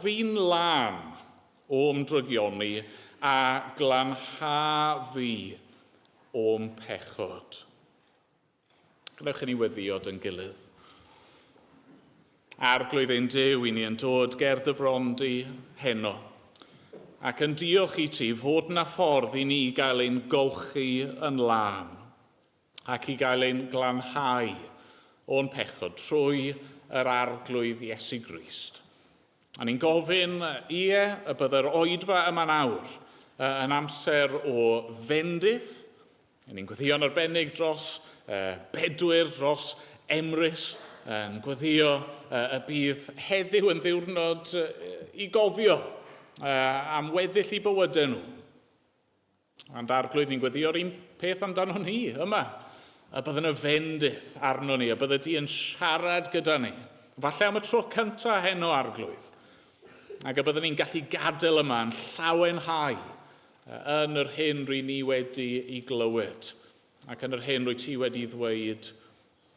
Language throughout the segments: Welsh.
Fi'n lân o'm drygioni a glanha fi o'm pechod. Gwnewch i ni weddïo dy'n gilydd. Arglwydd ein Duw, i ni yn dod ger dy fron di heno, ac yn diolch i ti fod na ffordd i ni gael ein golchi yn lân, ac i gael ein glanhau o'n pechod trwy yr Arglwydd Iesu Grist. A ni'n gofyn, ie, y bydde'r oedfa yma nawr yn amser o fendith. Ni'n gweddïo'n arbennig dros Bedwyr, dros Emrys, yn gweddïo y bydd heddiw yn ddiwrnod i gofio am weddill i bywydau nhw. Ond Arglwydd, ni'n gweddïo'r un peth amdano ni yma. Y byddwn y fendith arno ni, y bydde di yn siarad gyda ni. Falle am y tro cyntaf heno, Arglwydd. Ac y byddwn ni'n gallu gadael yma yn llawenhau yn yr hyn rwy ni wedi i glywed ac yn yr hyn rwy ti wedi ddweud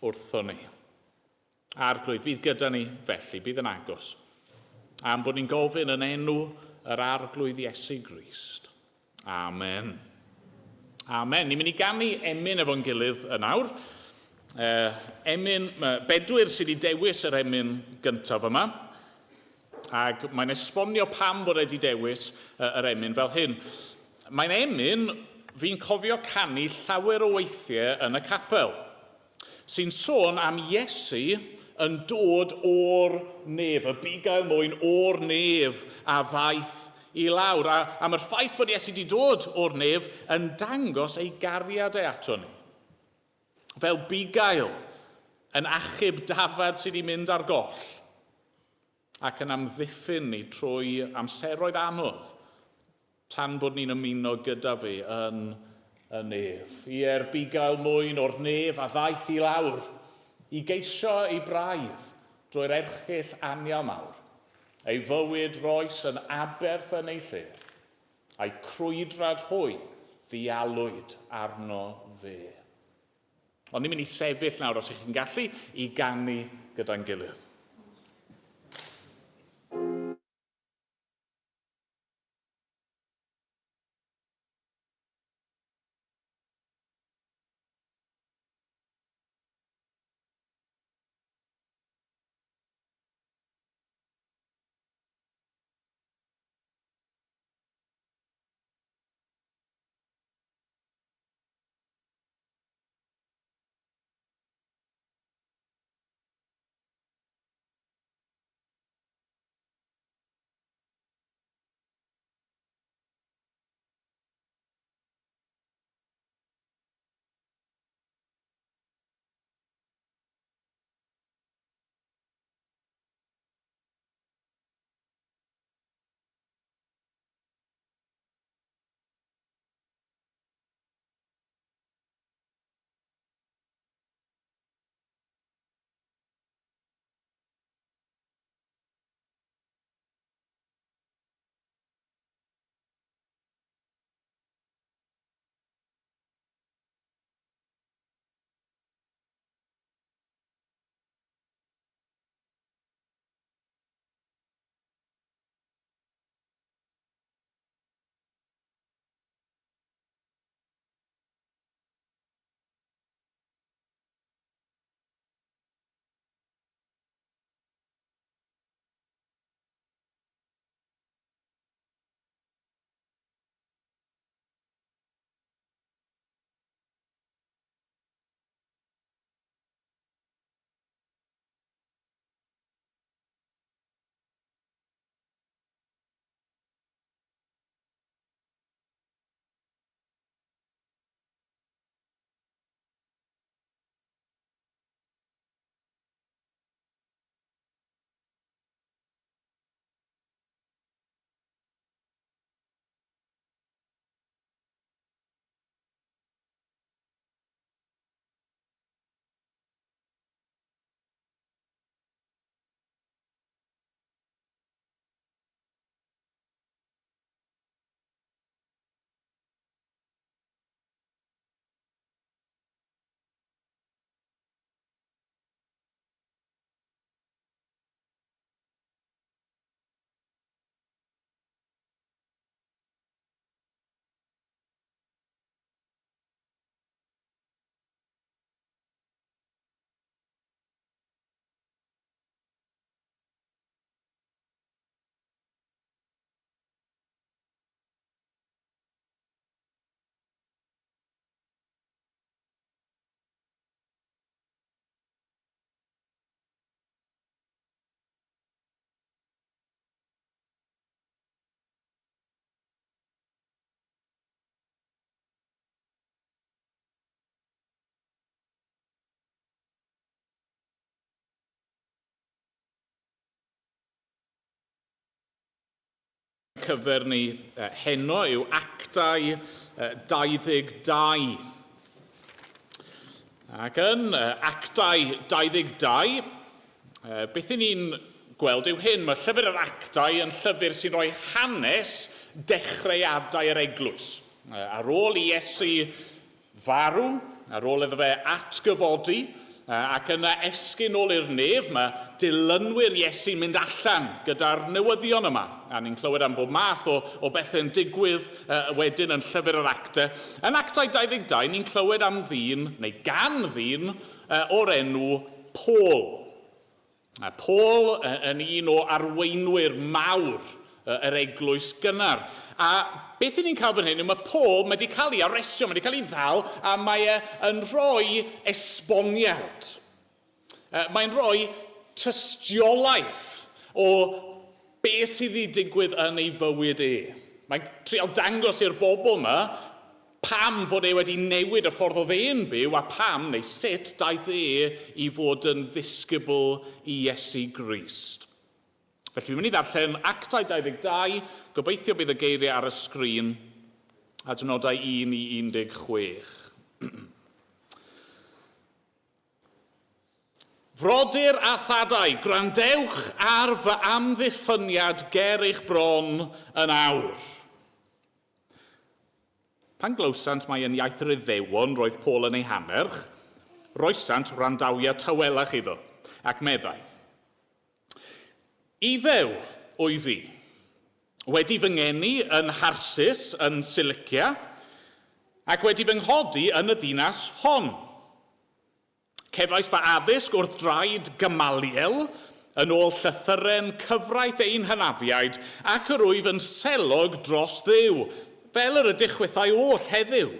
wrtho ni. Arglwydd, bydd gyda ni felly, bydd yn agos. Am bod ni'n gofyn yn enw yr Arglwydd Iesu Grist. Amen. Amen. Ni'n mynd i ganu emyn efo'n gilydd yn awr. Emyn, Bedwyr sydd wedi dewis yr emyn gyntaf yma. Ac mae'n esbonio pam bod e wedi dewis yr emyn fel hyn. Mae'n emyn fi'n cofio canu llawer o weithiau yn y capel, sy'n sôn am Iesu yn dod o'r nef, y bugail mwyn o'r nef a ddaeth i lawr. A am yr ffaith fod Iesu wedi dod o'r nef yn dangos ei gariad e ato ni. Fel bugail yn achub dafad sydd wedi mynd ar goll ac yn amddiffyn ni trwy amseroedd anodd tan bod ni'n ymuno gyda fe yn y nef. Ie'r bugail mwyn o'r nef a ddaeth i lawr i geisio ei braidd drwy'r erchyll anial mawr. Ei fywyd roes yn aberth yn ei lle, a'i crwydrad hwy ddialwyd arno fe. Ond ni'n mynd i sefyll nawr, os ych chi'n gallu, i ganu gyda'n gilydd. cyfer ni heno yw Actau 22. Ac yn Actau 22, beth i ni'n gweld yw hyn. Mae llyfr yr Actau yn llyfr sy'n rhoi hanes dechreuadau yr eglwys. Ar ôl i Iesu farw, ar ôl iddo fe atgyfodi, ac yna esgyn nôl i'r nef, mae dilynwyr Iesu'n mynd allan gyda'r newyddion yma. A ni'n clywed am bob math o, o bethau'n digwydd wedyn yn llyfr yr Actau. Yn Actau 22, ni'n clywed am ddyn, neu gan ddyn, o'r enw Paul. Mae Paul yn un o arweinwyr mawr yr eglwys gynnar. A beth i ni'n cael fan hyn yw mae Paul, mae wedi cael ei arestio, mae wedi cael ei ddal, a mae e yn rhoi esboniad. Mae'n rhoi tystiolaeth o beth sydd wedi digwydd yn ei fywyd e. Mae'n trial dangos i'r bobl yma pam fod e wedi newid y ffordd oedd e'n byw a pam neu sut daeth e i fod yn ddisgybl i Iesu Grist. Felly fi'n mynd i ddarllen Actau 22, gobeithio bydd y geiriau ar y sgrin, adnodau 1 i 16. Frodyr a thadau, gwrandewch ar fy amddiffyniad ger eich bron yn awr. Pan glywsant mai yn iaith yr Iddewon roedd Paul yn ei hannerch, roesant wrandawiad tawelach iddo, ac meddai, Iddew wyf fi, wedi fy ngeni yn Nharsus yn Cilicia, ac wedi fy nghodi yn y ddinas hon. Cefais fy addysg wrth draed Gamaliel, yn ôl llythyren cyfraith ein hynafiaid, ac yr wyf yn selog dros Dduw, fel yr ydych chwithau oll heddiw.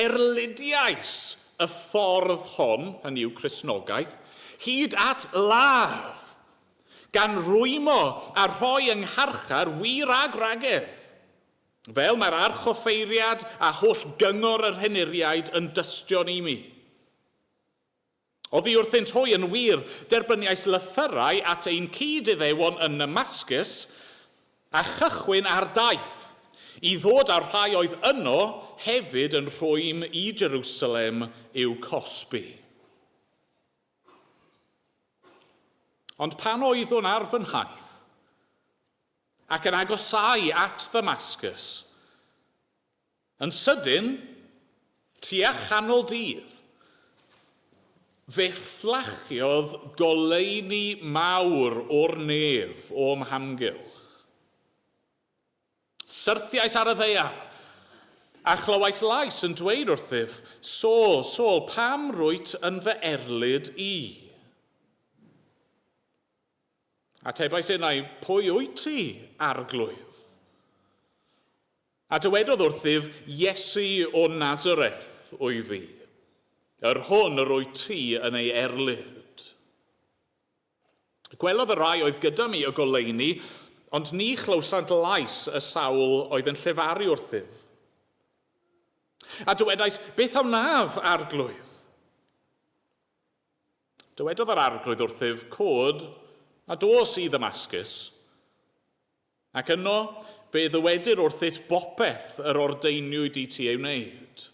Erlidiais y ffordd hon, hynny yw Cristnogaeth, hyd at ladd, gan rwymo a rhoi yng ngharchar wŷr a gwragedd. Fel mae'r archoffeiriad a holl gyngor yr henuriaid yn dystion i mi. Oddi wrthynt hwy, yn wir, derbyniais lythyrau at ein cyd-Iddewon yn Namascus, a chychwyn ar daith, i ddod â'r rhai oedd yno hefyd yn rhwym i Jerusalem i'w cosbi. Ond pan oeddwn ar fy nhaith, ac yn agosáu at Ddamascus. Yn sydyn, tua chanol dydd, fe fflachiodd goleuni mawr o'r nef o'm hamgylch. Syrthiais ar y ddaear, a chlywais lais yn dweud wrthyf, Saul, Saul, pam rwyt yn fy erlid i? Atebais innau, Pwy wyt ti, Arglwydd? A dywedodd wrthyf, Iesu o Nazareth wyf fi, yr hwn yr wyt ti yn ei erlid. Gwelodd y rhai oedd gyda mi y goleuni, ond ni chlywsant lais y sawl oedd yn llefaru wrthyf. A dywedais, Beth a wnaf, Arglwydd? Dywedodd yr Arglwydd wrthyf, Cod, a dos i Ddamascus, ac yno fe ddywedir wrthyt bopeth yr ordeiniwyd i ti ei wneud.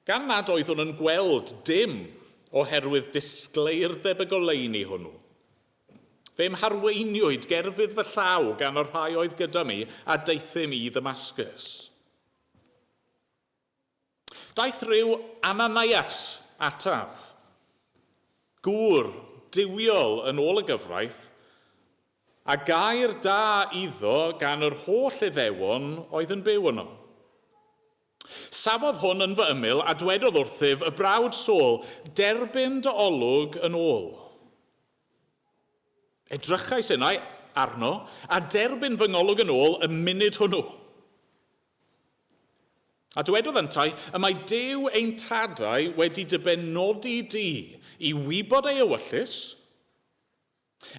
Gan nad oeddwn yn gweld dim oherwydd disgleirdeb y goleuni hwnnw, fe'm harweiniwyd gerfydd fy llaw gan y rhai oedd gyda mi, a deuthum i Ddamascus. Daeth rhyw Ananias ataf, gŵr duwiol yn ôl y gyfraith, a gair da iddo gan yr holl Iddewon oedd yn byw yno. Safodd hwn yn fy ymyl a dwedodd wrthyf, Y brawd Saul, derbyn dy olwg yn ôl. Edrychais innau arno, a derbyn fy ngolwg yn ôl y munud hwnnw. A dywedodd yntau, Y mae Duw ein tadau wedi dy benodi di i wybod ei ewyllys,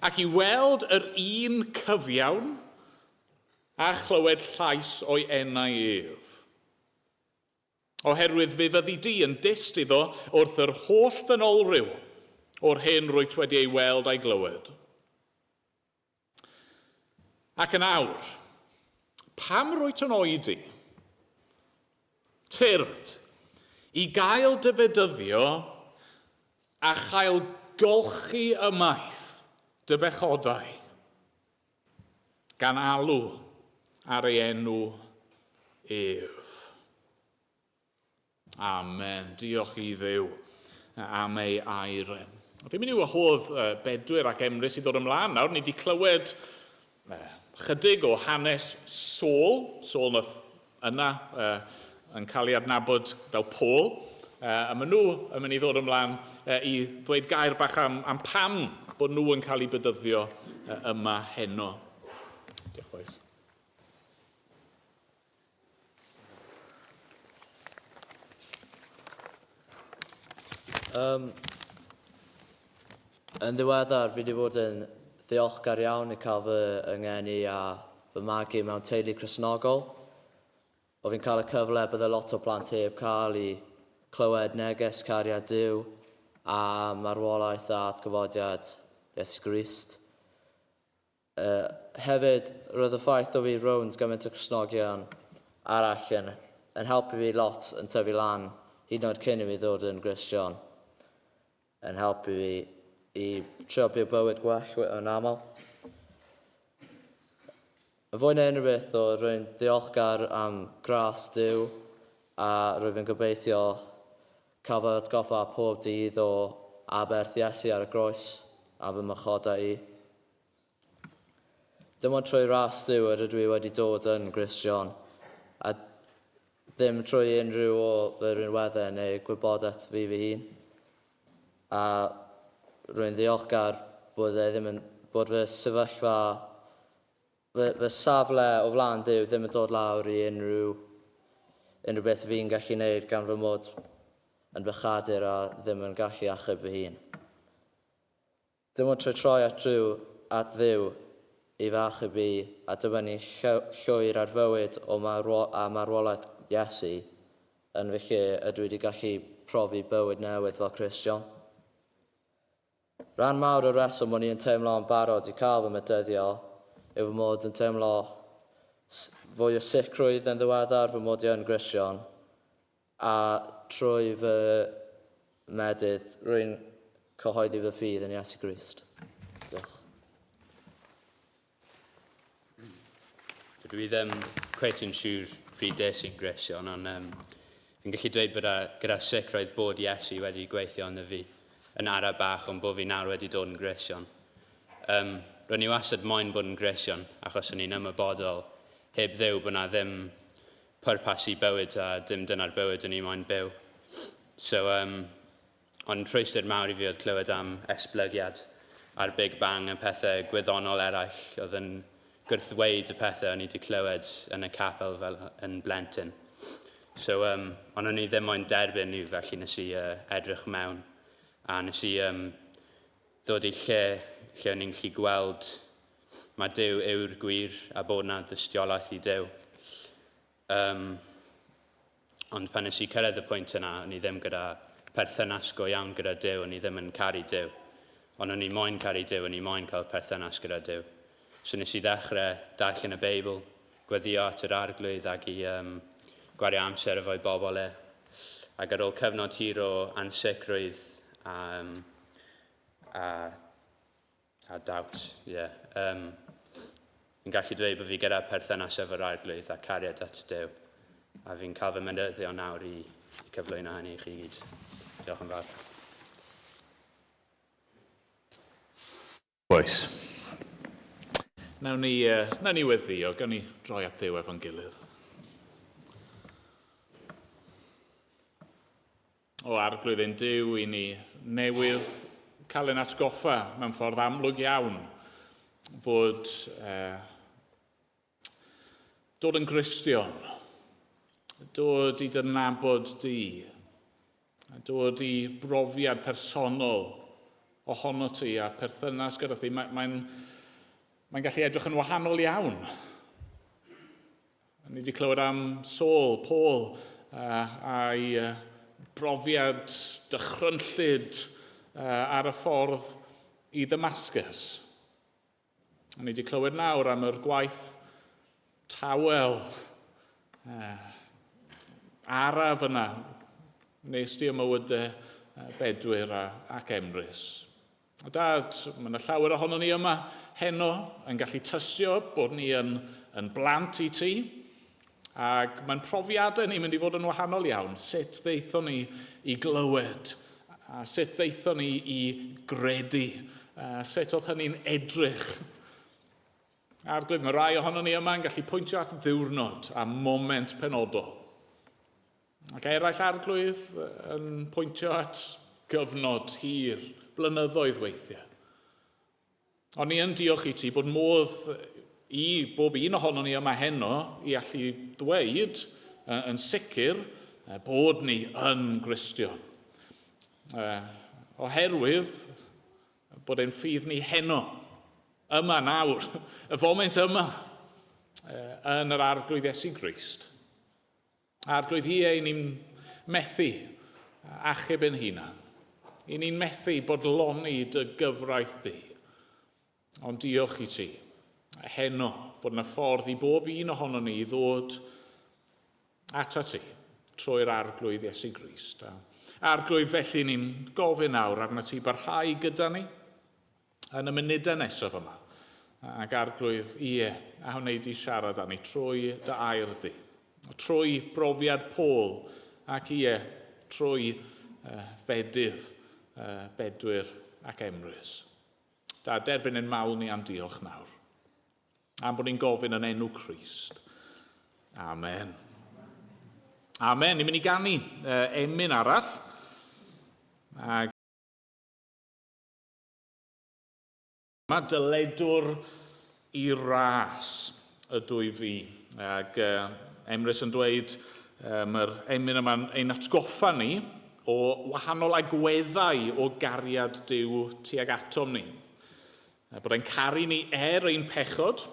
ac i weld yr un cyfiawn, a chlywed llais o'i enau ef. Oherwydd fe fyddi di yn dyst iddo wrth yr holl ddynolryw, o'r hyn rwyt wedi ei weld a'i glywed. Ac yn awr, pam rwyt yn oedi? Tyrd, i gael dy fedyddio a chael golchi ymaith dy bechodau, gan alw ar ei enw ef. Amen. Diolch i Dduw am ei air. Fi'n mynd i wahodd Bedwyr ac Emrys i ddod ymlaen nawr. Ni wedi clywed chydig o hanes Saul. Saul nath yna yn cael ei adnabod fel Paul. A maen nhw yn mynd i ddod ymlaen i ddweud gair bach am, am pam bod nhw yn cael eu bedyddio yma heno. Diolch, boys. Um, yn ddiweddar, fi wedi bod yn ddiolchgar iawn i cael fy yngeni a fy magu mewn teulu Cristnogol. O fi'n cael y cyfle bydde lot o plant heb cael i clywed neges cariad Duw a marwolaeth a atgyfodiad Iesu Grist. Hefyd, roedd y ffaith o fi rownd gymaint o Cristnogion arall yn yn helpu fi lot yn tyfu lan, hyd yn oed cyn i fi ddod yn Gristion, yn helpu fi i trio byw bywyd gwell yn aml. Yn fwy na unrhyw beth ddo, rwy'n ddiolchgar am gras Duw a rwyf yn gobeithio cael fy atgoffa pob dydd o aberth Iesu ar y groes a fy mychodau i. Dim ond trwy ras Duw yr ydw i wedi dod yn Gristion, a ddim trwy unrhyw o fy rhinweddau neu gwybodaeth fi fy hun. A rwy'n ddiolchgar bod e ddim yn, bod fy sefyllfa, fy, fy safle o flaen Duw ddim yn dod lawr i unrhyw, unrhyw beth fi'n gallu wneud gan fy mod yn bechadur a ddim yn gallu achub fy hun. Dim ond trwy troi at Dduw, at Dduw, i fy achub i, a dibynnu llwyr ar fywyd o a marwolaeth Iesu yn fy lle ydw i wedi gallu profi bywyd newydd fel Cristion. Rhan mawr o'r rheswm o'n i yn teimlo yn barod i cael fy medyddio yw fy mod yn teimlo fwy o sicrwydd yn ddiweddar fy mod i yn Gristion, A trwy fy medydd, rwy'n cyhoeddi fy ffydd yn Iesu Grist. Diolch. Dydw i ddim cweit yn siŵr pryd des i'n Gristion, ond um, fi'n gallu dweud bod gyda sicrwydd bod Iesu wedi gweithio ynddo fi yn ara bach, ond bod fi nawr wedi dod yn Gristion. Um, ro'n i wastad moyn bod yn Gristion, achos o'n i'n ymwybodol heb Dduw bod na ddim pwrpas i bywyd a dim dyna'r bywyd o'n i moyn byw. So, um, ond rhwystr mawr i fi oedd clywed am esblygiad a'r Big Bang a pethau gwyddonol eraill oedd yn gwrthweud y pethau o'n i wedi clywed yn y capel fel yn blentyn. So, um, ond o'n i ddim moyn derbyn nhw, felly nes i uh, edrych mewn. A nes i um, ddod i lle lle o'n i'n gallu gweld mae Duw yw'r gwir a bod 'na dystiolaeth i Duw. Um, ond pan nes i cyrraedd y pwynt yna, o'n i ddim gyda perthynas go iawn gyda Duw, o'n i ddim yn caru Duw. Ond o'n i moyn caru Duw, o'n i moyn cael perthynas gyda Duw. So nes i ddechrau darllen y Beibl, gweddio at yr Arglwydd ac i um, gwario amser efo'i bobl e. Ac ar ôl cyfnod hir o ansicrwydd a, um, a, a doubt, yeah, um, fi'n gallu dweud bod fi gyda perthynas efo'r Arglwydd a cariad at Duw. A fi'n cael fy mynyddio nawr i, i cyflwyno hynny i chi gyd. Diolch yn fawr. Oes. Nawn ni, uh, nawn ni weddio, gawn ni droi at Dduw efo'n gilydd. O Arglwydd ein Duw, i ni newydd cael ein atgoffa mewn ffordd amlwg iawn fod uh, Dod yn Gristion, dod i dy nabod di, a dod i brofiad personol ohono ti a perthynas gyda thi, mae'n mae, mae gallu edrych yn wahanol iawn. Ni wedi clywed am Saul, Paul, a'i brofiad dychrynllyd. ar y ffordd i Ddamascus. A ni wedi clywed nawr am yr gwaith tawel araf yna nes di ymywydau Bedwyr a, ac Emrys. A dad, mae yna llawer ohono ni yma heno yn gallu tystio bod ni yn, yn blant i ti, ac mae'n profiadau ni'n mynd i fod yn wahanol iawn. Sut ddeithon ni i glywed, a sut ddeithon ni i gredu, a sut oedd hynny'n edrych. Arglwydd, mae rai ohono ni yma yn gallu pwyntio at ddiwrnod a moment penodol. Ac eraill arglwydd yn pwyntio at gyfnod hir, blynyddoedd weithiau. Ond ni yn diolch i ti bod modd i bob un ohonon ni yma heno i allu dweud yn sicr bod ni yn Gristion. Oherwydd bod ein ffydd ni heno, yma nawr, y foment yma, yn yr Arglwydd Iesu Grist. Arglwydd, ie, i ni'n methu achub ein hunan. I ni'n methu bodloni dy gyfraith di. Ond diolch i ti, heno, fod yna ffordd i bob un ohono ni i ddod ata ti trwy'r Arglwydd Iesu Grist. A Arglwydd, felly ni'n gofyn nawr arna ti barhau gyda ni yn y munudau nesaf yma. Ac Arglwydd, ie, a wneud di siarad â ni trwy dy air di, trwy brofiad Paul, ac ie, trwy uh, fedydd uh, Bedwyr ac Emrys. Da, derbyn ein mawl ni am diolch nawr. Am bod ni'n gofyn yn enw Crist. Amen. Amen. Ni'n mynd i ganu uh, emyn arall. Ac Mae dyledwr i ras ydw i fi. Ac uh, Emrys yn dweud, uh, mae'r emyn yma'n ein atgoffa ni o wahanol agweddau o gariad Duw tuag atom ni. Bod e'n caru ni er ein pechod,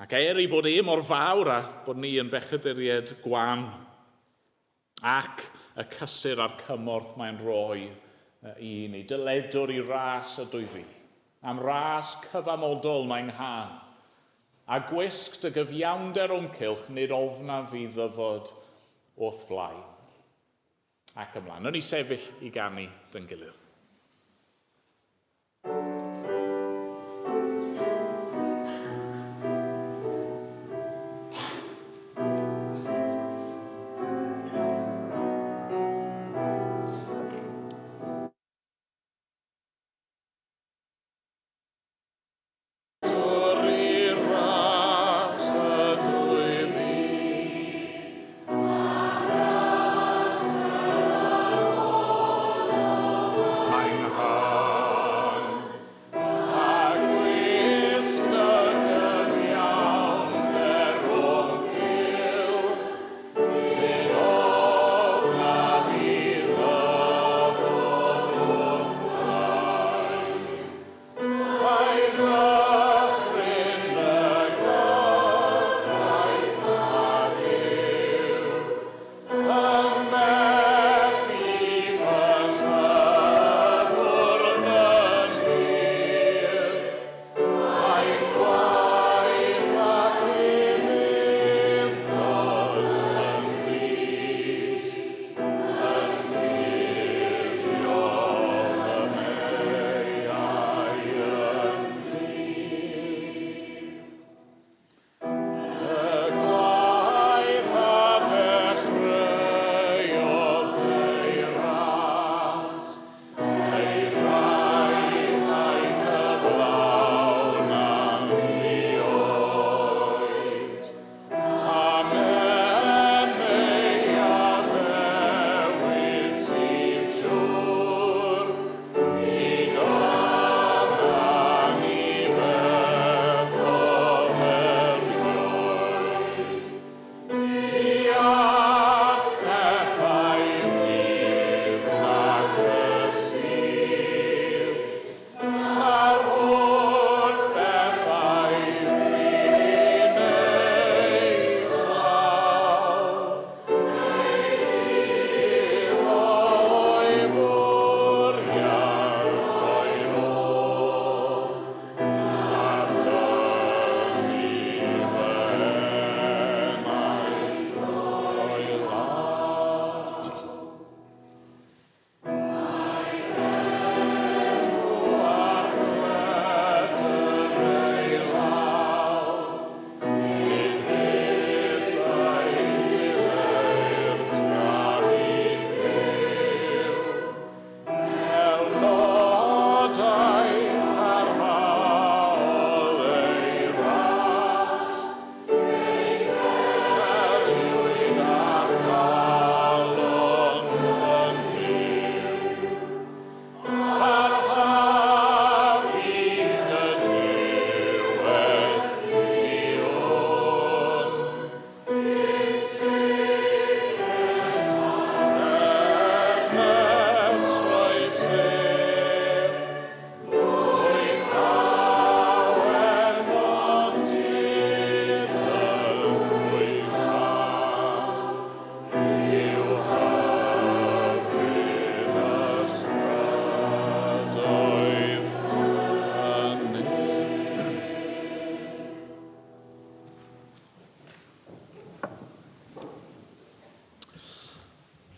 ac er ei fod e mor fawr a bod ni yn bechaduriaid gwan. Ac y cysur a'r cymorth mae'n rhoi i ni. Dyledwr i ras ydw i fi. Am ras cyfamodol mae'n nghân. A gwisg dy gyfiawnder o'm cylch, nid ofnaf fi ddyfod o'th flaen. Ac ymlaen. Wnawn ni sefyll i ganu dy'n gilydd.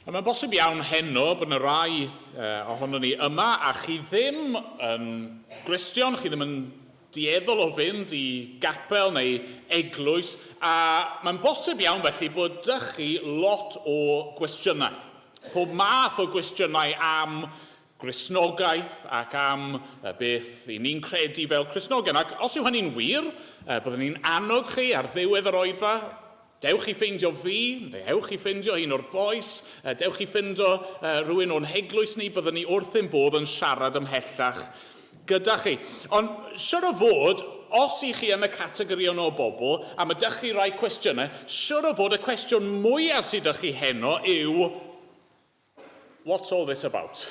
A mae'n bosib iawn heno bod yna rai ohonon ni yma a chi ddim yn Gristion, chi ddim yn dueddol o fynd i gapel neu eglwys, a mae'n bosib iawn felly bod dych chi lot o gwestiynau. Pob math o gwestiynau am Gristnogaeth ac am beth i ni'n credu fel Cristnogion. Ac os yw hynny'n wir, byddwn ni'n annog chi ar ddiwedd yr oedfa, Dewch i ffeindio fi, neu ewch i ffindio un o'r bois, dewch i ffindo rhywun o'n heglwys ni, byddwn ni wrth ein bodd yn siarad ymhellach gyda chi. Ond siwr o fod, os i chi yn y categori yno o bobl, a mae dych chi rai cwestiynau, siwr o fod y cwestiwn mwyaf sydd â chi heno yw, What's all this about?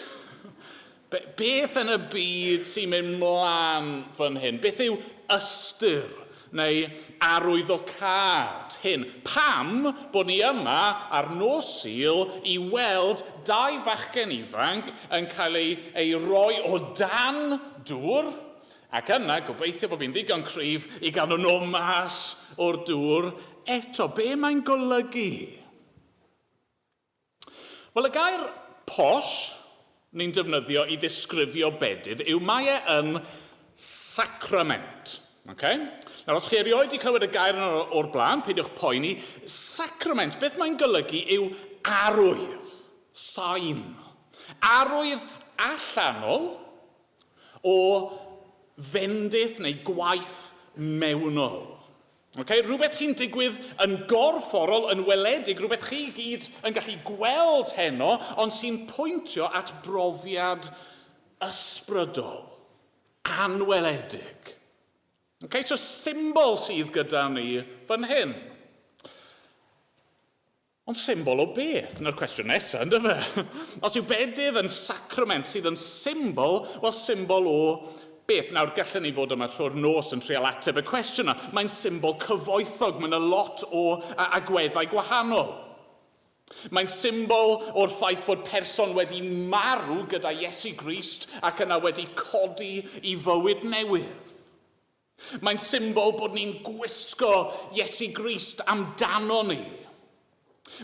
Be beth yn y byd sy'n mynd mlaen fan hyn? Beth yw ystyr neu arwyddocâd hyn? Pam bod ni yma ar nos Sul i weld dau fachgen ifanc yn cael eu, eu roi o dan dŵr ac yna, gobeithio bod fi'n ddigon cryf i gael nhw nôl mas o'r dŵr eto. Be mae'n golygu? Wel, y gair posh ni'n defnyddio i ddisgrifio bedydd yw mae e yn sacrament. Okay? Nawr, os chi erioed wedi clywed y gair yna o'r blaen, peidiwch poeni. Sacrament, beth mae'n golygu yw arwydd, sign. Arwydd allanol o fendith neu gwaith mewnol. Okay? Rhywbeth sy'n digwydd yn gorfforol, yn weledig, rhywbeth chi gyd yn gallu gweld heno, ond sy'n pwyntio at brofiad ysbrydol, anweledig. Okay? So symbol sydd gyda ni fan hyn. Ond symbol o beth? Na'r cwestiwn nesaf, ynddo fe? Os yw bedydd yn sacrament sydd yn symbol, wel symbol o beth? Nawr, gallwn ni fod yma trwy'r nos yn trial ateb y cwestiwn yna. Mae'n symbol cyfoethog, mae'n a lot o agweddau gwahanol. Mae'n symbol o'r ffaith fod person wedi marw gyda Iesu Grist ac yna wedi codi i fywyd newydd. Mae'n symbol bod ni'n gwisgo Iesu Grist amdano ni.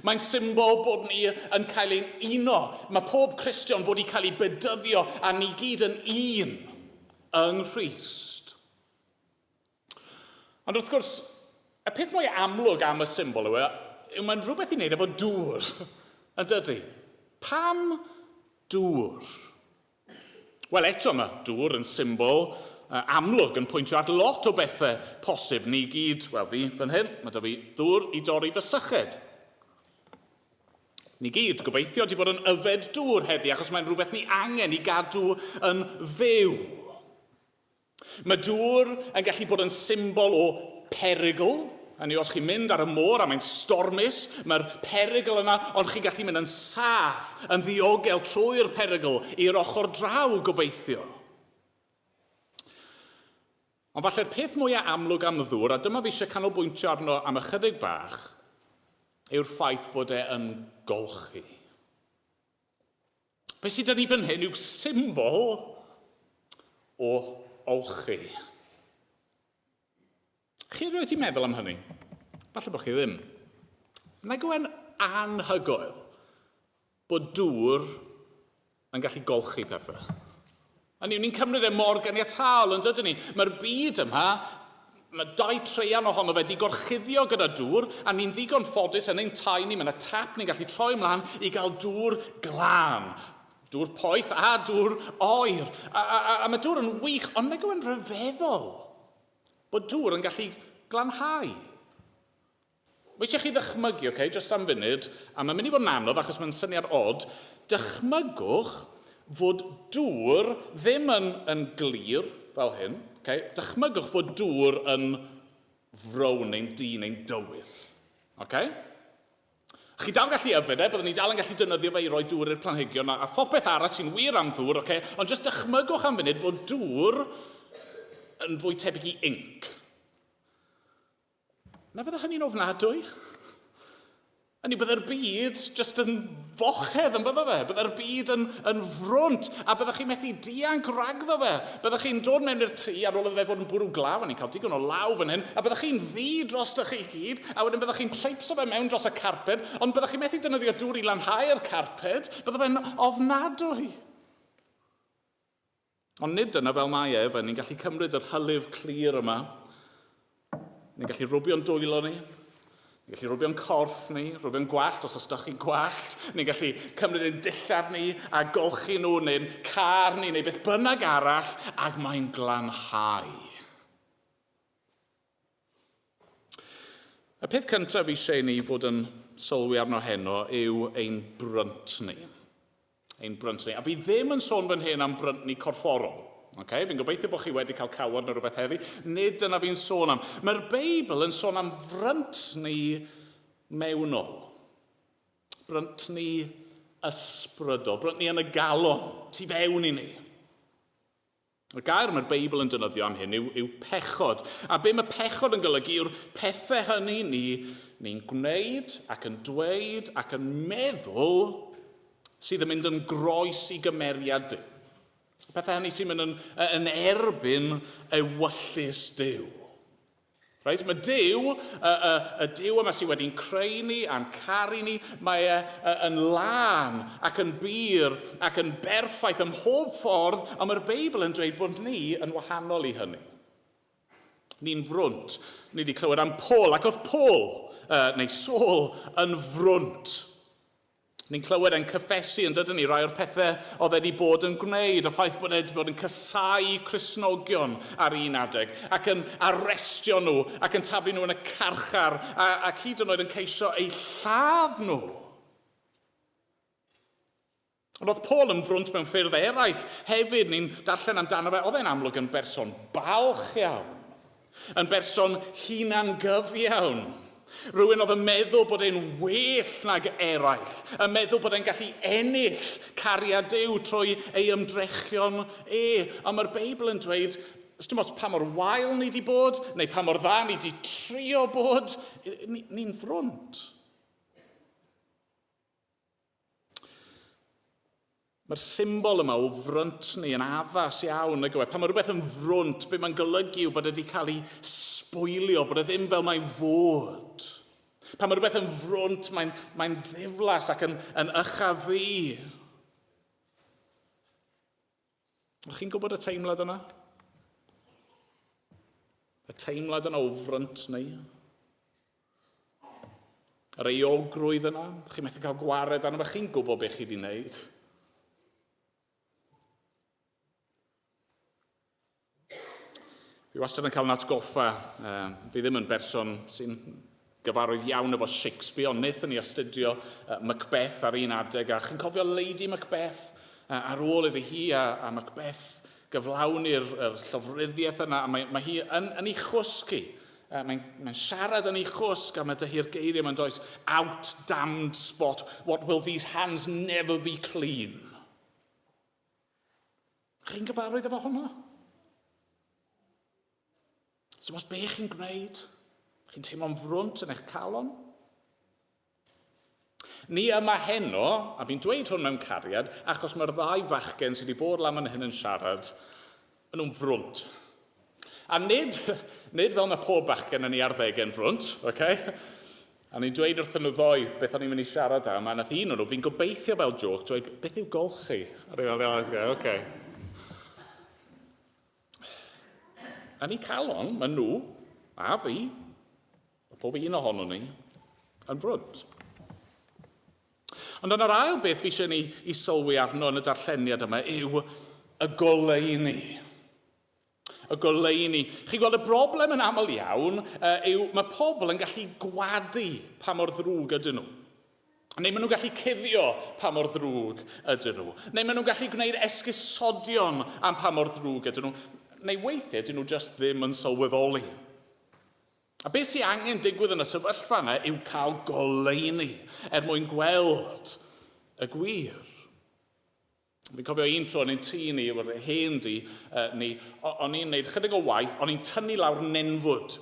Mae'n symbol bod ni yn cael ein uno. Mae pob Cristion fod i cael ei bedyddio a ni gyd yn un yng Nghrist. Ond wrth gwrs, y peth mwy amlwg am y symbol yw, e, yw mae'n rhywbeth i wneud efo dŵr, yn dydy? Pam dŵr? Wel eto mae dŵr yn symbol amlwg yn pwyntio at lot o bethau posib. Ni gyd, wel fi fan hyn, mae da fi ddŵr i dorri fy syched. Ni gyd, gobeithio, di bod yn yfed dŵr heddi, achos mae'n rhywbeth ni angen i gadw yn fyw. Mae dŵr yn gallu bod yn symbol o perygl. Hynny yw, os chi'n mynd ar y môr a mae'n stormus, mae'r perygl yna, ond chi'n gallu mynd yn saff, yn ddiogel trwy'r perygl i'r ochr draw, gobeithio. Ond falle'r peth mwyaf amlwg am ddŵr, a dyma fi eisiau canolbwyntio arno am ychydig bach, yw'r ffaith fod e yn golchi. Be sydd 'da ni fan hyn yw symbol o olchi. Chi erioed wedi meddwl am hynny? Falle bod chi ddim. Nag yw e'n anhygoel bod dŵr yn gallu golchi pethau? A ni'n cymryd e mor ganiataol, yn dydyn ni? Mae'r byd yma, mae dau treian ohono fe wedi gorchuddio gyda dŵr, a ni'n ddigon ffodus yn ein tai ni, mae yna tap ni'n gallu troi ymlaen i gael dŵr glân. Dŵr poeth a dŵr oer. A, a, a, a mae dŵr yn wych, ond nag yw'n rhyfeddol bod dŵr yn gallu glanhau. Mae eisiau chi ddychmygu, okay, just am funud, a mae'n mynd i fod yn anodd achos mae'n syniad od, dychmygwch fod dŵr ddim yn, yn glir fel hyn, okay? Dychmygwch fod dŵr yn frown neu'n du neu'n dywyll. Okay? Chi dal gallu yfed e, byddwn ni dal yn gallu defnyddio fe i roi dŵr i'r planhigion a, a phopeth arall sy'n wir am ddŵr, okay? Ond jyst dychmygwch am funud fod dŵr yn fwy tebyg i inc. Na fydda hynny'n ofnadwy? Hynny, bydde'r byd jyst yn fochedd yn bydde fe. Bydde'r byd yn, yn frwnt, a byddech chi'n methu dianc ragddo fe. Byddech chi'n dod mewn i'r tŷ ar ôl iddo fe fod yn bwrw glaw, a ni'n cael digon o law fan hyn, a byddech chi'n ddu dros chi gyd, a wedyn byddech chi'n treipso fe mewn dros y carped, ond byddech chi'n methu defnyddio dŵr i lanhau'r carped, bydde fe'n ofnadwy. Ond nid dyna fel mae e, fe ni'n gallu cymryd yr hylif clir yma. Ni'n gallu rwbio'n dwylo ni, ni'n gallu rwbio'n corff ni, rwbio'n gwallt os oes da chi gwallt, ni'n gallu cymryd ein dillad ni a golchi nhw, neu'n car ni, neu beth bynnag arall, ac mae'n glanhau. Y peth cyntaf eisiau i ni fod yn sylwi arno heno yw ein brynt ni. Ein brynt ni. A fi ddim yn sôn fan hyn am bryntni corfforol. Okay? Fi'n gobeithio bod chi wedi cael cawod neu rhywbeth heddi. Nid dyna fi'n sôn am. Mae'r Beibl yn sôn am fryntni mewnol. Bryntni ysbrydol. Bryntni yn y galon, tu fewn i ni. Y gair mae'r Beibl yn defnyddio am hyn yw, yw pechod. A be mae pechod yn golygu yw'r pethau hynny ni, ni'n gwneud ac yn dweud ac yn meddwl sydd yn mynd yn groes i gymeriad Duw. Y pethau hynny sy'n mynd yn, yn erbyn ewyllys Duw. Reit? Mae Duw, y, y, y Duw yma sydd wedi'n creu ni a'n caru ni, mae e yn lân ac yn bur ac yn berffaith ym mhob ffordd, ond mae'r Beibl yn dweud bod ni yn wahanol i hynny. Ni'n frwnt. Ni wedi clywed am Paul, ac oedd Paul, neu Saul, yn frwnt. Ni'n clywed e'n cyffesu yn dydyn ni rai o'r pethau oedd e wedi bod yn gwneud, y ffaith bod e wedi bod yn casáu Cristnogion ar un adeg, ac yn arestio nhw, ac yn taflu nhw yn y carchar, a, ac hyd yn oed yn ceisio eu lladd nhw. Ond oedd Paul yn frwnt mewn ffyrdd eraill hefyd, ni'n darllen amdano fe, oedd e'n amlwg yn berson balch iawn. Yn berson hunangyfiawn. Rhywun oedd yn meddwl bod e'n well nag eraill, yn meddwl bod e'n gallu ennill cariad Duw trwy ei ymdrechion e. Ond mae'r Beibl yn dweud, dim ots pa mor wael ni wedi bod, neu pa mor dda ni wedi trio bod, ni'n frwnt. Mae'r symbol yma o fryntni yn addas iawn, nag yw e? Pan mae rhywbeth yn frwnt, be mae'n golygu yw bod e wedi cael ei sboilio, bod e ddim fel mae'n fod. Pan mae rhywbeth yn frwnt, mae'n mae ddiflas ac yn, yn ychafu. Ydych chi'n gwybod y teimlad yna? Y teimlad yna o fryntni? Yr euogrwydd yna, chi'n methu cael gwared arno fe, chi'n gwybod beth chi wedi wneud. Fi wastad yn cael yn atgoffa, fi ddim yn berson sy'n gyfarwydd iawn efo Shakespeare, ond wnaethon ni astudio Macbeth ar un adeg, a chi'n cofio Lady Macbeth ar ôl iddi hi a, a Macbeth gyflawni'r yr llofruddiaeth yna, a mae, mae hi yn, yn ei chwsg hi. Mae'n mae siarad yn ei chwsg, a mae dy hi'r geiriau mae'n does, out damned spot, what will these hands never be clean? Chi'n gyfarwydd efo hwnna? Dim os be chi'n gwneud? Chi'n teimlo'n frwnt yn eich calon? Ni yma heno, a fi'n dweud hwn mewn cariad, achos mae'r ddau fachgen sydd wedi bod lan fan hyn yn siarad, yn nhw'n frwnt. A nid, nid fel mae pob bachgen yn ei arddegau'n frwnt, okay? A ni'n dweud wrthyn nhw ddoe beth o'n i'n mynd i siarad am, a nath un o'n nhw, fi'n gobeithio fel joke, dweud, beth yw golchi? A ni'n meddwl, oce. Yn eu calon, maen nhw, a fi, a pob un ohono ni, yn frwd. Ond yna'r ail beth fi eisiau ni i sylwi arno yn y darlleniad yma yw y goleuni. Y goleuni. Chi'n gweld y broblem yn aml iawn yw mae pobl yn gallu gwadu pa mor ddrwg ydyn nhw. Neu maen nhw'n gallu cuddio pa mor ddrwg ydyn nhw. Neu maen nhw'n gallu gwneud esgusodion am pa mor ddrwg ydyn nhw. Neu weithiau dyn nhw jyst ddim yn sylweddoli. A beth sy'n angen digwydd yn y sefyllfa yna yw cael goleuni er mwyn gweld y gwir. Fi'n cofio un tro yn ein tŷ ni, yr hen dŷ ni, o'n i'n gwneud chydig o waith, o'n i'n tynnu lawr nenfwd.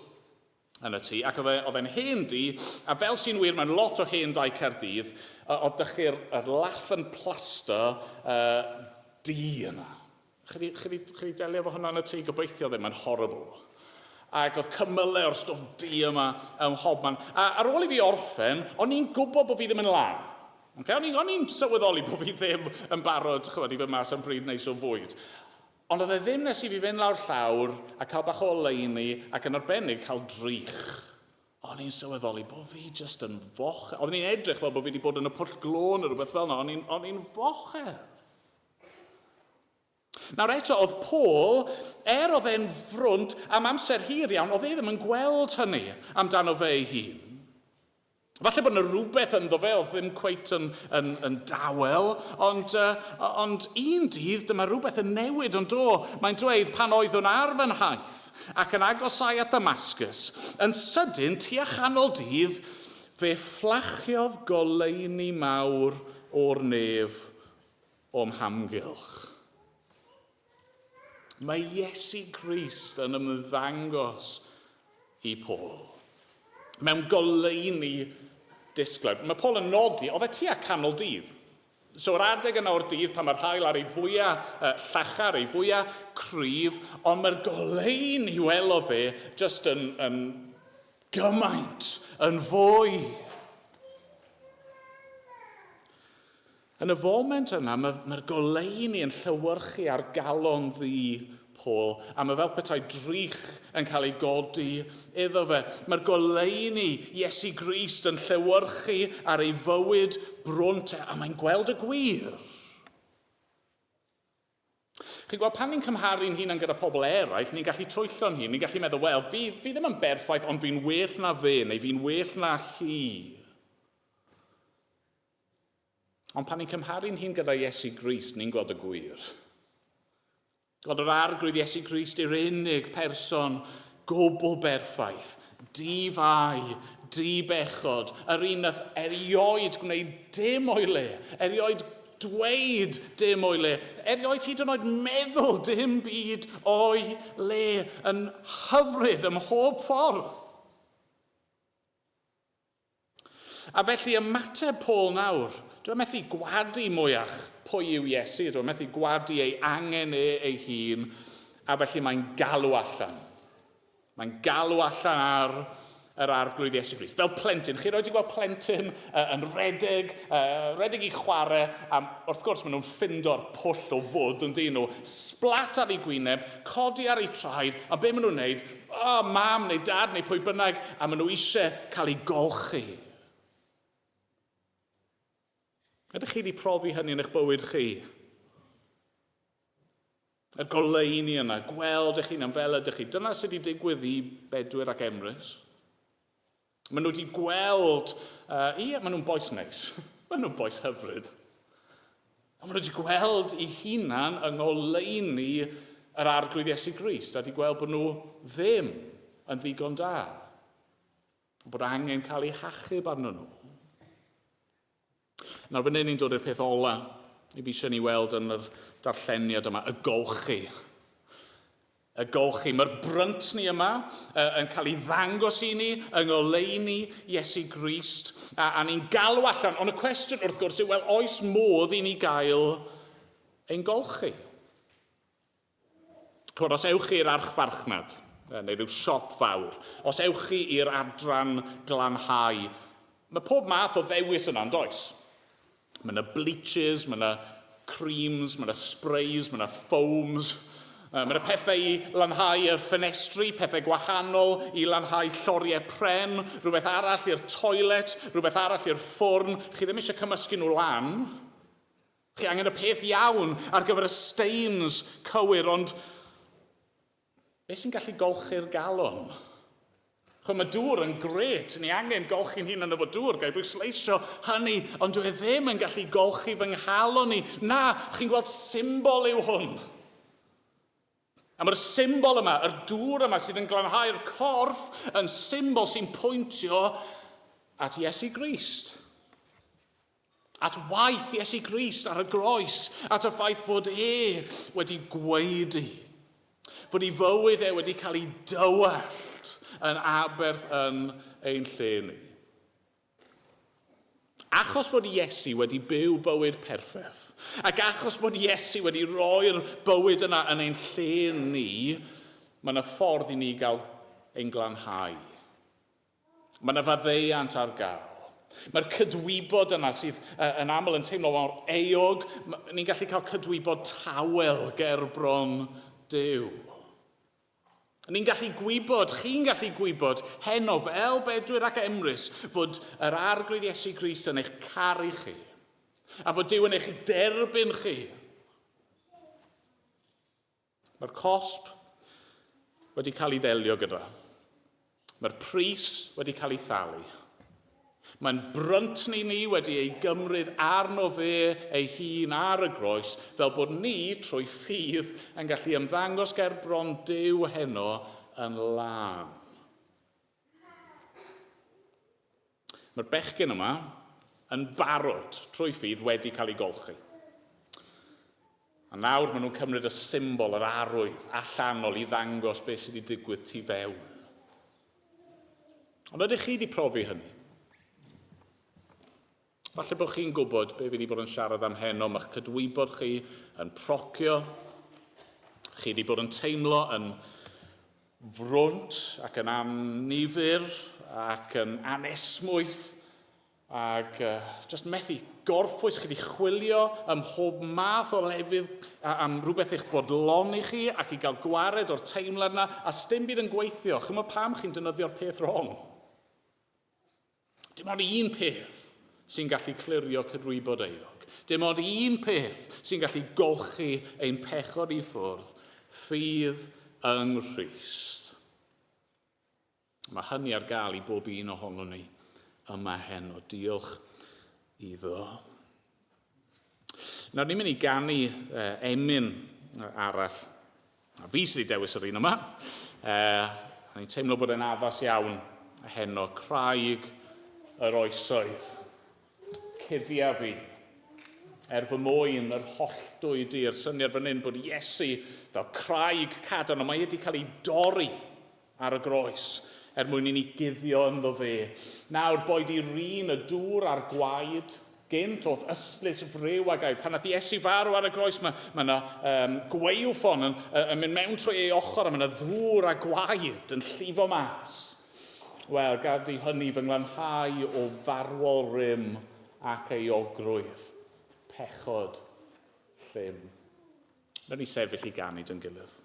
yn y tŷ, ac oedd e, e'n hen dŷ, a fel sy'n wir mewn lot o hen dai Caerdydd, oedd dych chi'r lath yn plaster du yna. Chi 'di, chi 'di, chi 'di delio efo hwnna yn y tŷ? Gobeithio ddim, mae'n horrible. Ac oedd cymylau o'r stwff du yma ym mhobman. A ar ôl i fi orffen, o'n i'n gwybod bod fi ddim yn lan. Okay? O'n i'n, i'n sylweddoli bod fi ddim yn barod, chymod, i fynd mas am bryd neis o fwyd. Ond oedd e ddim nes i fi fynd lawr llawr a cael bach o oleuni ac yn arbennig cael drych. O'n i'n sylweddoli bod fi jyst yn foch. Oedden ni'n edrych fel bod fi wedi bod yn y pwll glo neu rhywbeth fel yna. O'n i'n fochedd. Nawr eto, oedd Paul, er oedd e'n frwnt am amser hir iawn, oedd e ddim yn gweld hynny amdano fe ei hun. Falle bod yna rhywbeth ynddo fe oedd ddim cweit yn, yn, yn dawel, ond, ond un dydd dyma rhywbeth yn newid ond do. Mae'n dweud pan oeddwn ar fy nhaith ac yn agosau at Damascus, yn sydyn tua chanol dydd, fe fflachiodd goleuni mawr o'r nef o'm hamgylch. Mae Iesu Grist yn ymddangos i Paul mewn goleuni disglair. Mae Paul yn nodi, oedd e tua canol dydd. So yr adeg yna o'r dydd pan mae'r haul ar ei fwyaf llachar, ei fwyaf cryf, ond mae'r goleuni welodd fe just yn, yn gymaint, yn fwy. Yn y foment yna, mae'r mae goleuni yn llewyrchu ar galon ddu Paul, a mae fel petai drych yn cael ei godi iddo fe. Mae'r goleuni Iesu Grist yn llewyrchu ar ei fywyd brwnt, a mae'n gweld y gwir. Chi'n gweld, pan ni'n cymharu'n hunan gyda pobl eraill, ni'n gallu twyllo'n hun. Ni'n gallu meddwl, wel, fi, fi ddim yn berffaith, ond fi'n well na fe, neu fi'n well na hi. Ond pan ni'n cymharu'n hun gyda Iesu Grist, ni'n gweld y gwir. Gweld yr arglwydd Iesu Grist yw'r unig person gwbl berffaith, di-fai, di-bechod, yr un nath erioed gwneud dim o'i le, erioed dweud dim o'i le, erioed hyd yn oed meddwl dim byd o'i le, yn hyfryd ym mhob ffordd. A felly ymateb Paul nawr, dwi methu gwadu mwyach pwy yw Iesu, dwi methu gwadu ei angen e ei hun, a felly mae'n galw allan. Mae'n galw allan ar yr arglwydd Iesu Grist. Fel plentyn, chi roed i gweld plentyn uh, yn redeg, uh, redeg i chwarae, a wrth gwrs maen nhw'n ffindo'r pwll o fwd yn dyn nhw, splat ar ei gwyneb, codi ar ei traed, a be maen nhw'n wneud? Oh, mam neu dad neu pwy bynnag, a maen nhw eisiau cael eu golchi. Ydych chi wedi profi hynny yn eich bywyd chi? Y goleuni yna, gweld eich hunan fel ydych chi. Dyna sydd wedi digwydd i Bedwyr ac Emrys. Maen nhw wedi gweld, uh, ie, maen nhw'n boes neis. Maen nhw'n boes hyfryd. Ond maen nhw wedi gweld eu hunan yng ngoleuni yr arglwydd Iesu Grist a wedi gweld bod nhw ddim yn ddigon da. Bod angen cael eu hachub arno nhw. Nawr, fan hyn ni'n dod i'r peth ola i fi eisiau ni weld yn yr darlleniad yma, y golchi. Y golchi. Mae'r brynt ni yma uh, yn cael ei ddangos i ni yng ngoleuni Iesu Grist, a, a ni'n galw allan. Ond y cwestiwn wrth gwrs yw, wel, oes modd i ni gael ein golchi? Chymod, os ewch chi i'r archfarchnad, neu rhyw siop fawr, os ewch chi i'r adran glanhau, mae pob math o ddewis yna, yn does? Mae yna bleaches, mae yna creams, mae yna sprays, mae yna foams. Mae yna pethau i lanhau y ffenestri, pethau gwahanol i lanhau lloriau pren, rhywbeth arall i'r toilet, rhywbeth arall i'r ffwrn. Chi ddim eisiau cymysgu nhw lan. Chi angen y peth iawn ar gyfer y stains cywir, ond Beth sy'n gallu golchi'r galon? Chwa, mae dŵr yn gret, ni angen golchi'n hunan efo dŵr, gai bwysleisio hynny, ond dwi e ddim yn gallu golchi fy nghalon i. Na, chi'n gweld symbol yw hwn. A mae'r symbol yma, yr dŵr yma sydd yn glanhau'r corff, yn symbol sy'n pwyntio at Iesu Grist. At waith Iesu Grist ar y groes, at y ffaith fod e wedi gwaedu, fod ei fywyd e wedi cael ei dywallt yn aberth yn ein lle ni. Achos bod Iesu wedi byw bywyd perffaith, ac achos bod Iesu wedi rhoi'r bywyd yna yn ein lle ni, mae yna ffordd i ni gael ein glanhau. Mae yna faddeuant ar gael. Mae'r cydwybod yna sydd yn aml yn teimlo mor euog, ni'n gallu cael cydwybod tawel gerbron Duw. Ni'n gallu gwybod, chi'n gallu gwybod heno fel Bedwyr ac Emrys fod yr Arglwydd Iesu Grist yn eich caru chi a fod Duw yn eich derbyn chi. Mae'r cosb wedi cael ei ddelio gyda. Mae'r pris wedi cael ei thalu. Mae'n bryntni ni wedi ei gymryd arno fe ei hun ar y groes, fel bod ni, trwy ffydd, yn gallu ymddangos ger bron Duw heno yn lân. Mae'r bechgyn yma yn barod, trwy ffydd, wedi cael ei golchi. A nawr maen nhw'n cymryd y symbol, yr arwydd allanol i ddangos beth sydd wedi digwydd tu fewn. Ond ydych chi wedi profi hynny? Falle bod chi'n gwybod be fi wedi bod yn siarad am heno, mae'ch cydwybod chi yn procio, chi wedi bod yn teimlo yn frwnt ac yn annifyr ac yn anesmwyth Ac just methu gorffwys, chi wedi chwilio ym mhob math o lefydd am rhywbeth eich bodloni chi ac i gael gwared o'r teimlad yna, a sdim byd yn gweithio. Chymod pam chi'n defnyddio'r peth wrong? Dim ond un peth sy'n gallu clirio cydwybod euog. Dim ond un peth sy'n gallu golchi ein pechod i ffwrdd, ffydd yng Nghrist. Mae hynny ar gael i bob un ohonon ni yma heno. Diolch iddo. Nawr ni'n mynd i ganu emyn arall. A fi sydd wedi dewis yr un yma. A ni'n teimlo bod e'n addas iawn heno. Craig yr oesoedd. Cuddia fi. Er fy mwyn yr holltwy di'r syniad fan hyn bod Iesu fel craig cadarn, ond mae wedi cael ei dorri ar y groes, er mwyn i ni guddio ynddo fe. Nawr, boed i rin y dŵr a'r gwaed, gynt o'th ystlys friw a gair. Pan nath Iesu farw ar y groes, mae, mae yna um, gwaywffon yn, yn mynd mewn trwy ei ochr a mae yna ddŵr a gwaed yn llifo mas. Wel, gad i hynny fy nglanhau o farwol rym ac euogrwydd, pechod llym. Wnawn ni sefyll i ganu dy'n gilydd.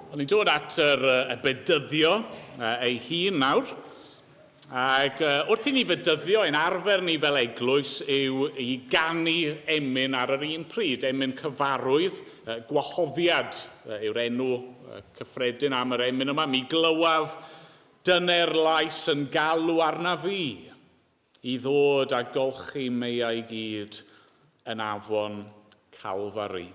O'n i'n dod at yr, y bedyddio ei hun nawr. Ac wrth i ni fedyddio, ein arfer ni fel eglwys yw i ganu emyn ar yr un pryd, emyn cyfarwydd, gwahoddiad yw'r enw cyffredin am yr emyn yma. Mi glywaf dyner lais yn galw arna fi i ddod a golchi meiau gyd yn afon Calfari.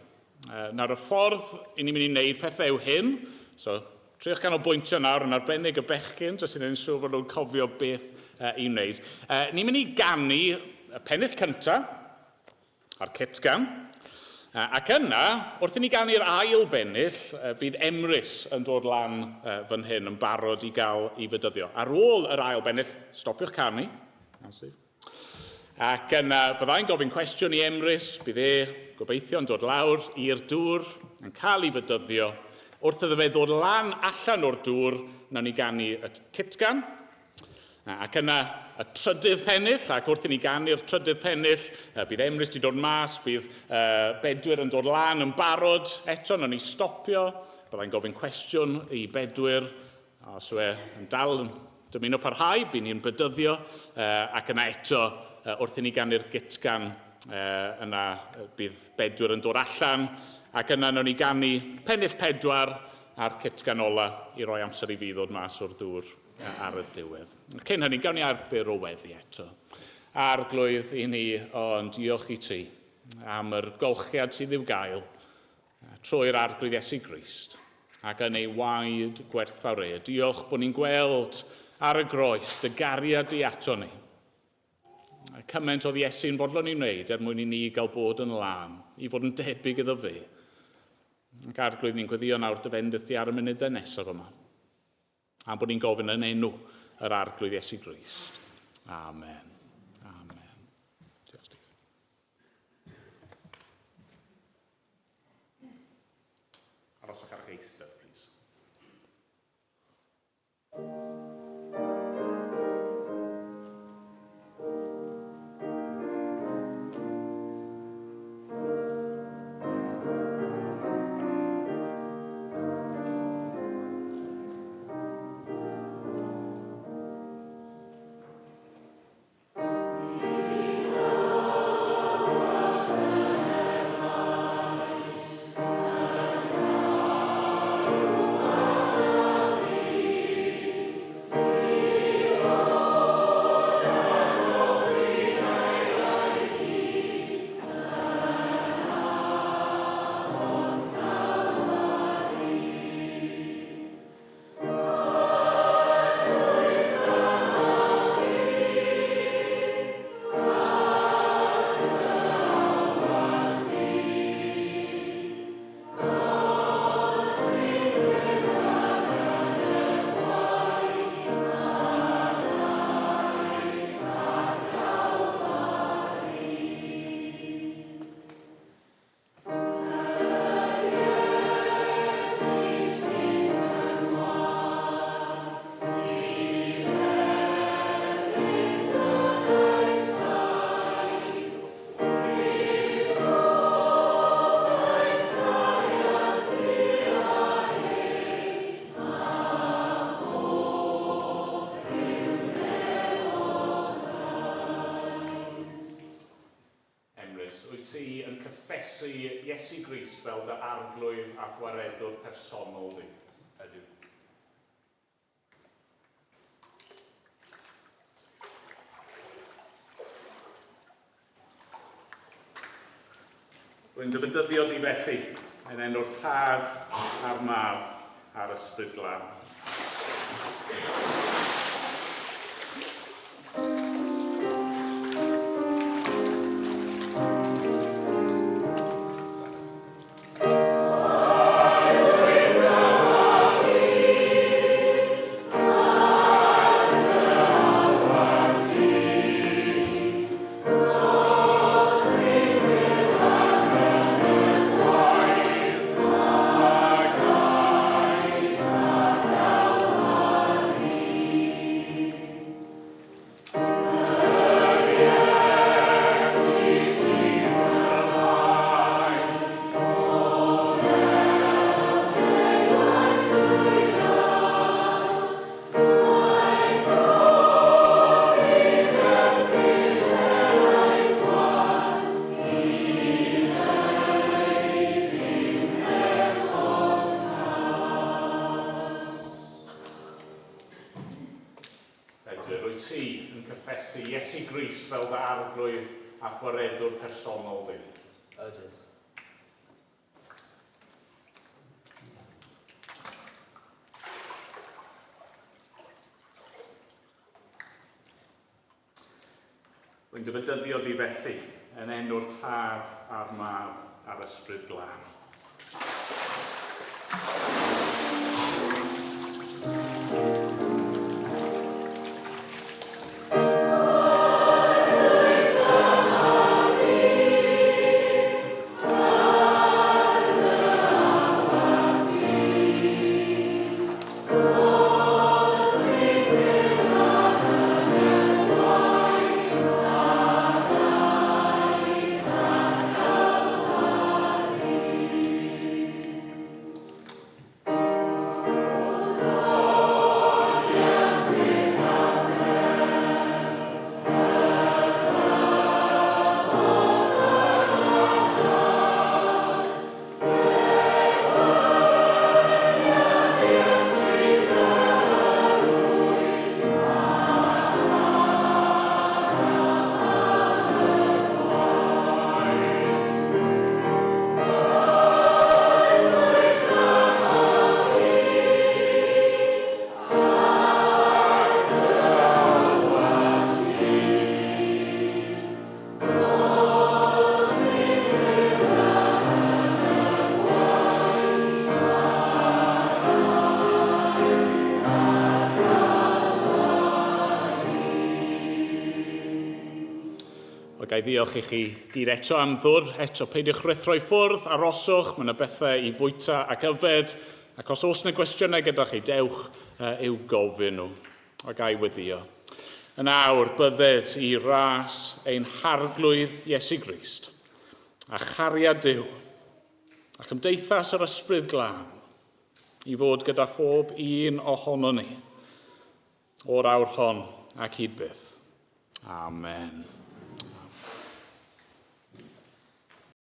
Nawr, y ffordd i ni'n mynd i wneud pethau yw hyn. So, triwch ganolbwyntio nawr yn arbennig y bechgyn, jyst i wneud yn siŵr bod nhw'n cofio beth i wneud. Ni'n mynd i ganu y pennill cyntaf a'r cytgan. Ac yna, wrth i ni ganu'r ail bennill, fydd Emrys yn dod lan fan hyn yn barod i gael ei fedyddio. Ar ôl yr ail bennill, stopiwch canu. Ac yna, fyddai'n gofyn cwestiwn i Emrys, bydd e, gobeithio, yn dod lawr i'r dŵr, yn cael ei fedyddio. Wrth iddo fe ddod lan allan o'r dŵr, wnawn ni ganu y cytgan. Ac yna y trydydd pennill, ac wrth i ni ganu'r trydydd pennill, bydd Emrys wedi dod mas, bydd Bedwyr yn dod lan yn barod eto, wnawn ni stopio, byddai'n gofyn cwestiwn i Bedwyr, os yw e yn dal yn dymuno parhau, bydd ni'n bedyddio, ac yna eto, wrth i ni ganu'r gytgan, yna bydd Bedwyr yn dod allan, ac yna wnawn ni ganu pennill pedwar a'r cytgan ola i roi amser i fi ddod mas o'r dŵr ar y diwedd. Cyn hynny, gawn ni ar byr o weddi eto. Arglwydd i ni, ond diolch i ti am yr golchiad sydd i'w gael trwy'r Arglwydd Iesu Grist ac yn ei waed gwerthfawr e. Diolch bod ni'n gweld ar y groes dy gariad di ato ni. Cymaint oedd Iesu'n fodlon i wneud er mwyn i ni gael bod yn lân, i fod yn debyg iddo fe. Ac Arglwydd, ni'n gweddio nawr dy fendith di ar y munudau nesaf yma. A'n bod ni'n gofyn yn enw yr Arglwydd Iesu Grist. Amen. Amen. Diolch, Steve. Aroswch ar eich eistedd, please. Emrys, wyt ti yn cyffesu Iesu Grist fel dy Arglwydd a'th Waredwr personol di? Ydw. Rwy'n dy fedyddio di felly, yn enw'r Tad a'r Mab a'r Ysbryd Glân. ti yn cyffesu Iesu Grist fel dy arglwydd a gwaredwr personol di? Ydw. Rwy'n dy fedyddio di felly, yn enw'r Tad a'r Mab a'r Ysbryd Glân. Wel, ga i ddiolch i chi gyd eto am ddod. Eto, peidiwch rhuthro i ffwrdd, aroswch, mae yna bethau i fwyta ac yfed. Ac os oes yna gwestiynau gyda chi, dewch i'w gofyn nhw. A ga i weddio. Yn awr, bydded i ras ein harglwydd Iesu Grist, a chariad Duw, a chymdeithas yr Ysbryd Glân, i fod gyda phob un ohonon ni, o'r awr hon ac hyd byth. Amen.